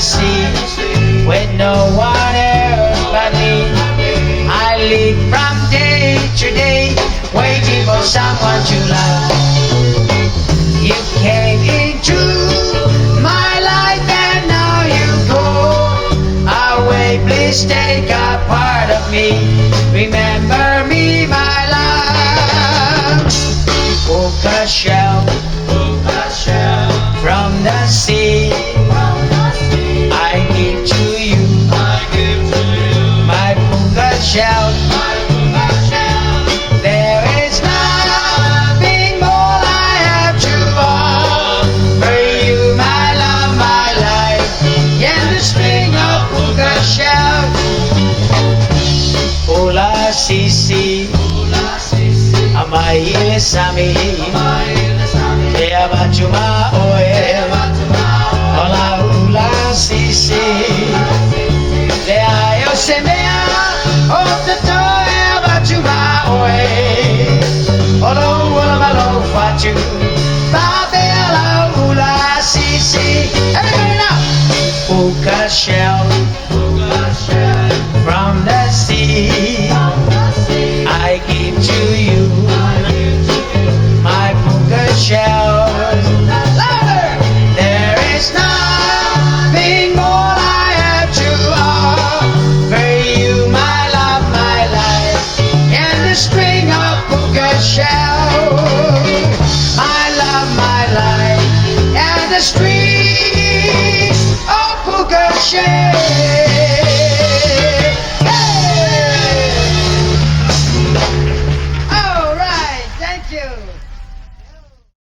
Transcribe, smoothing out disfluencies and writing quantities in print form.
sea with no one else but me. I live from day to day, waiting for someone to love. You came into my life and now you go away. Please take a part of me. Remember me, my love. Puka shell from the sea. I give to you my puka shell. There is nothing more I have to offer you, my love, my life. In the string of puka shell. Ula sisi, amai ile sami, te abatuma oe, ola ula sisi. Le ai o se mea o te toe abatuma oe. Olo ula malo fatu, ba be ala ula sisi. Everybody now. Puka shell.